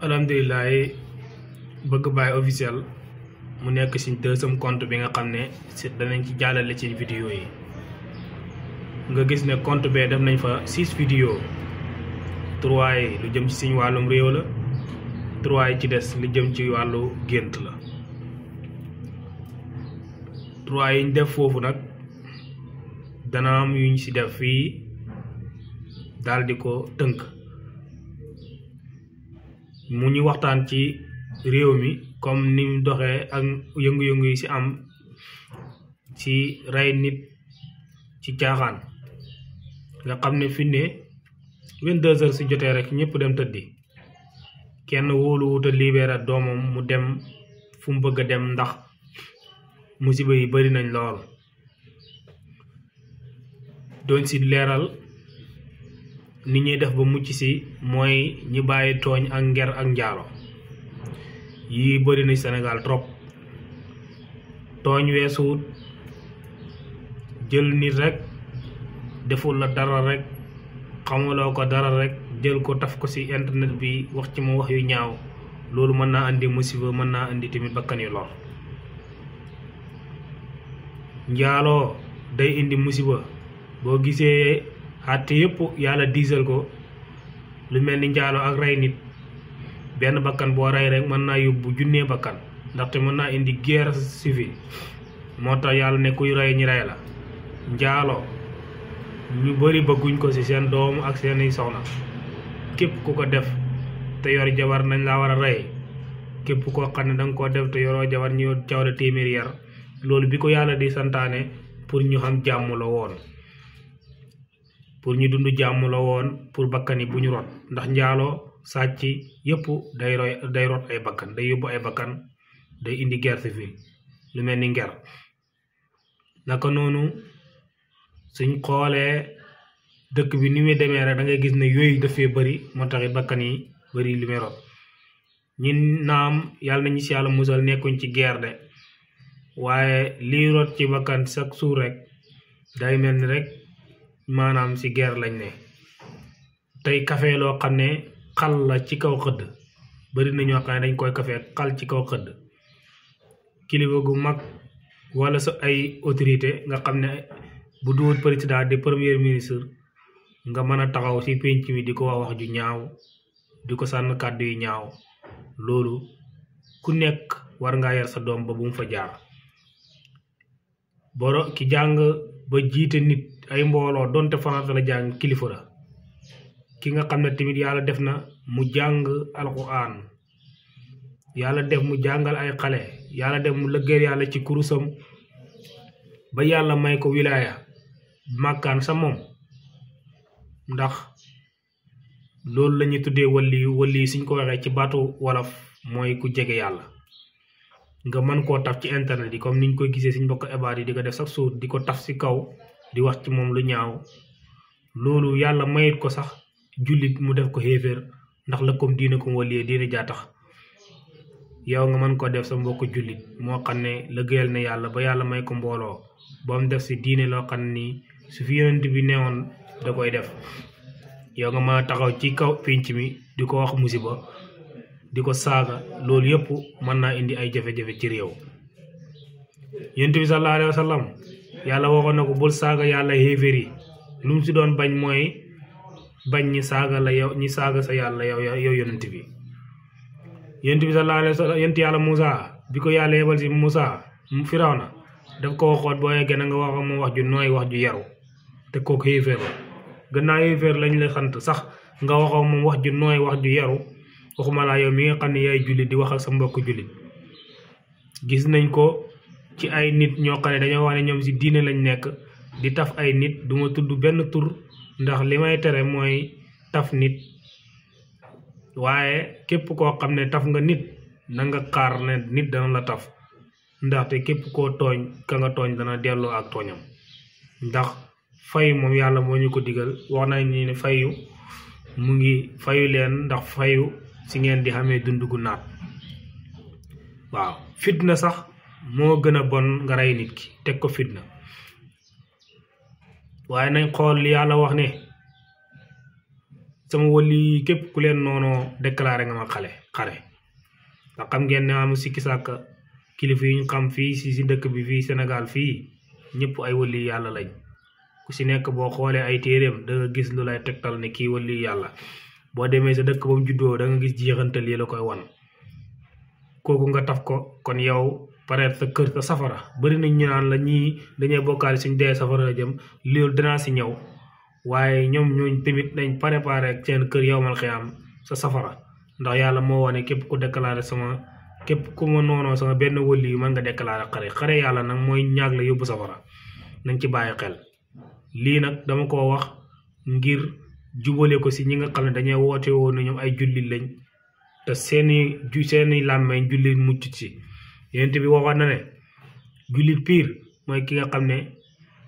alhamdulilah bëgg baay officiel mu nekk ci deuxième compte bi nga xam ne danañ ci jàllale ci vidéo yi nga gis ne compte bee def nañ fa 6 vidéo 3 yi lu jëm ci suñu wàllum réew la 3 yi ci des lu jëm ci wàllu gént la 3 yi ñu def foofu nag dana am yuñ ci def fii daal di ko tënk mu ñu waxtaan ci réew mi comme ni mu doxee ak yëngu-yëngu yi ci am ci rey nit ci caaxaan nga xam ne fi ne 22 heures ci jotee rek ñëpp dem tëddi kenn wóoluwut a libéré doomam mu dem fu mu bëgg a dem ndax musiba yi bari nañ lool doon ci leeral ni ñuy def ba mucc ci mooy ñi bàyyi tooñ ak nger ak njaalo yi bari na Sénégal trop tooñ weesuwut jël nit rek deful la dara rek xamuloo ko dara rek jël ko taf ko ci internet bi wax ci mo wax yu ñaaw loolu mën naa andi musiba mën naa andi tamit bakkan yu lor njaaloo day indi musiba boo gisee àtte yëpp yàlla diisal ko lu mel ni njaaloo ak rey nit benn bakkan boo rey rek mën naa yóbbu junnee bakkan ndaxte mën naa indi guerre civile moo tax yàlla ne kuy rey ñi rey la njaaloo ñu bari bëgguñ ko ci seen doom ak seeni soxna képp ku ko def te yor jabar nañ laa war a rey képp koo xam ne danga koo def te yoroo jabar ñu caw la téeméeri yar loolu bi ko yàlla di santaane pour ñu xam jàmm la woon pour ñu dund jàmm la woon pour bakkan yi bu ñu rot ndax njaaloo sàcc yëpp day rot ay bakkan day yóbbu ay bakkan day indi guerre civile lu mel ni nger naka noonu suñ xoolee dëkk bi ni muy demee rek da ngay gis ne yooyu dafee bari moo taxit bakkan yi bari li muy rot ñin naam yàlla nañu ci yàlla musal nekkuñ ci guerre de waaye lii rot ci bakkan chaque jour rek day mel ni rek maanaam ci guerre lañ ne tey café loo xam ne xal la ci kaw xëdd bari na ñoo xam ne dañ koy café xal ci kaw xëdd kilifa gu mag wala sa ay autorité nga xam ne bu duwut président di premier ministre nga mën a taxaw ci penc mi di ko wax ju ñaaw di ko sànn kàddu yu ñaaw loolu ku nekk war ngaa yar sa doom ba bu mu fa jaar boro ki jàng ba jiite nit ay mbooloo donte farata la jàng kilifa la ki nga xam ne tamit yàlla def na mu jàng alquran yàlla def mu jàngal ay xale yàlla def mu lëggéey yàlla ci kurusam ba yàlla may ko wilaya màkkaan sa moom ndax loolu la ñuy tuddee wali suñ ko waxee ci baatu wolof mooy ku jege yàlla nga mën koo taf ci internet yi comme niñ koy gisee suñ mbokk ebaat yi di ko def sax suut di ko taf ci kaw di wax ci moom lu ñaaw loolu yàlla mayit ko sax jullit mu def ko xéeféer ndax la comme diine ko wali diine jaa tax yow nga mën ko def sa mbokk jullit moo xam ne lëggéeyal na yàlla ba yàlla may ko mbooloo ba mu def ci diine loo xam ne nii su fi yonent bi newoon da koy def yow nga mën a taxaw ci kaw pénc mi di ko wax musiba di ko saaga loolu yëpp mën naa indi ay jafe-jafe ci réew yonent bi sallallahu alayhi wa sallam yàlla waxoon na ko bul saaga yàlla xéeféer yi lu mu ci doon bañ mooy bañ ñi saaga la yow ñi saaga sa yàlla yow yonent bi yonent bi sallallahu alayhi wa sallam yonent yàlla Moussa bi ko yàlla yebal ci Moussa Firawna daf ko waxoon boo yeggee na nga wax moom wax ju nooy wax ju yaru te kooku xéeféer la gannaaw xéeféer lañ la sant sax nga waxoo moom wax ju nooy wax ju yaru waxuma laa yow mi nga xam ne yaay jullit di wax ak sa mbokk jullit gis nañ ko ci ay nit ñoo xam ne dañoo wax ne ñoom ci diine lañ nekk di taf ay nit duma tudd benn tur ndax li may tere mooy taf nit waaye képp koo xam ne taf nga nit na nga xaar ne nit dana la taf ndaxte képp koo tooñ ka nga tooñ dana delloo ak tooñam ndax fayu moom yàlla moo ñu ko digal wax nañ ni ne fayu mu ngi fayu leen ndax fayu ci ngeen di xamee dund gu naat waaw fitna sax moo gën a bon nga rey nit ki teg ko fitna waaye nañ xool li yàlla wax ne sama wali képp ku leen noonoo déclaré nga ma xare ndax xam ngeen ne am sikki sàkk kilifa yi ñu xam fii si dëkk bi fii Sénégal fii ñëpp ay wali yàlla lañ ku si nekk boo xoolee ay téeréem da nga gis lu lay tegtal ne kii wali yàlla boo demee sa dëkk ba mu juddoo da nga gis jeexantal yi la koy wan kooku nga taf ko kon yow pareet sa kër sa safara bari nañ ñu naan la ñii dañuy bokkaale suñ dee safara la jëm loolu danaa si ñëw waaye ñoom ñooñ tamit dañ préparé seen kër yow mal xiyaam sa safara ndax yàlla moo wane képp ku déclaré képp ku ma noonoo sama benn wëli yi mën nga déclaré xare yàlla nag mooy ñaag la yóbbu safara nañ ci bàyyi xel lii nag dama ko wax ngir jubale ko si ñi nga xam ne dañuy woote woon ne ñoom ay jullit lañ te seeni làmmeñ jullit mucc ci yonent bi waxoon na ne jullit piir mooy ki nga xam ne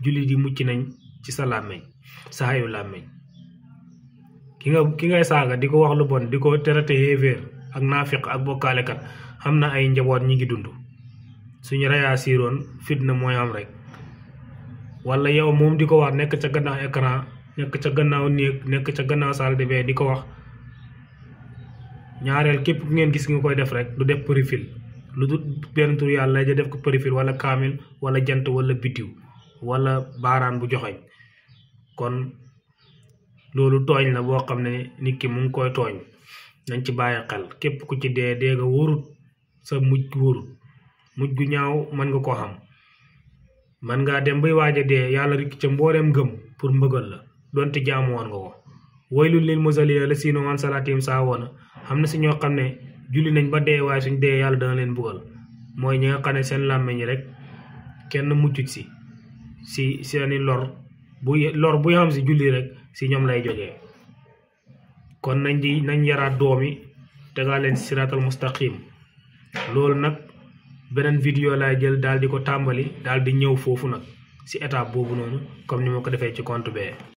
jullit yi mucc nañ ci sa làmmeñ sa xayu làmmeñ ki ngay saaga di ko wax lu bon di ko terate xéeféer ak naafiq ak bokkaalekat xam na ay njaboot ñi ngi dund suñu rayaa siiroon fitna mooy am rek wala yow moom di ko wax nekk ca gannaaw écran nekk ca gannaaw néeg nekk ca gannaaw salle de bain di ko wax ñaareel képp ku ngeen gis nga koy def rek du def profil lu dul benn tur yàlla ja def ko profil wala kaamil wala jant wala bitiw wala baaraan bu joxeñ kon loolu tooñ la boo xam ne nit ki mu ngi koy tooñ nañ ci bàyyi xel képp ku ci dee nga wóorut sa mujj wóorut mujj gu ñaaw mën nga ko xam man ngaa dem bay waaj a dee yàlla rek ca mbooleem ngëm pour mbëggal la donte jaamu woon nga ko waylul lil musallina llaziina an salaatihim saahuuna xam na si ñoo xam ne julli nañ ba dee waaye suñ dee yàlla dana leen buggal mooy ñi nga xam ne seen làmmeñ rek kenn muccut si seeni lor buy xam si julli rek si ñoom lay jógee kon nañ yaraat doomi tegaa leen siraatal mustaqim loolu nag beneen vidéo laay jël daal di ko tàmbali daal di ñëw foofu nag si étape boobu noonu comme ni ma ko defee ci compte bee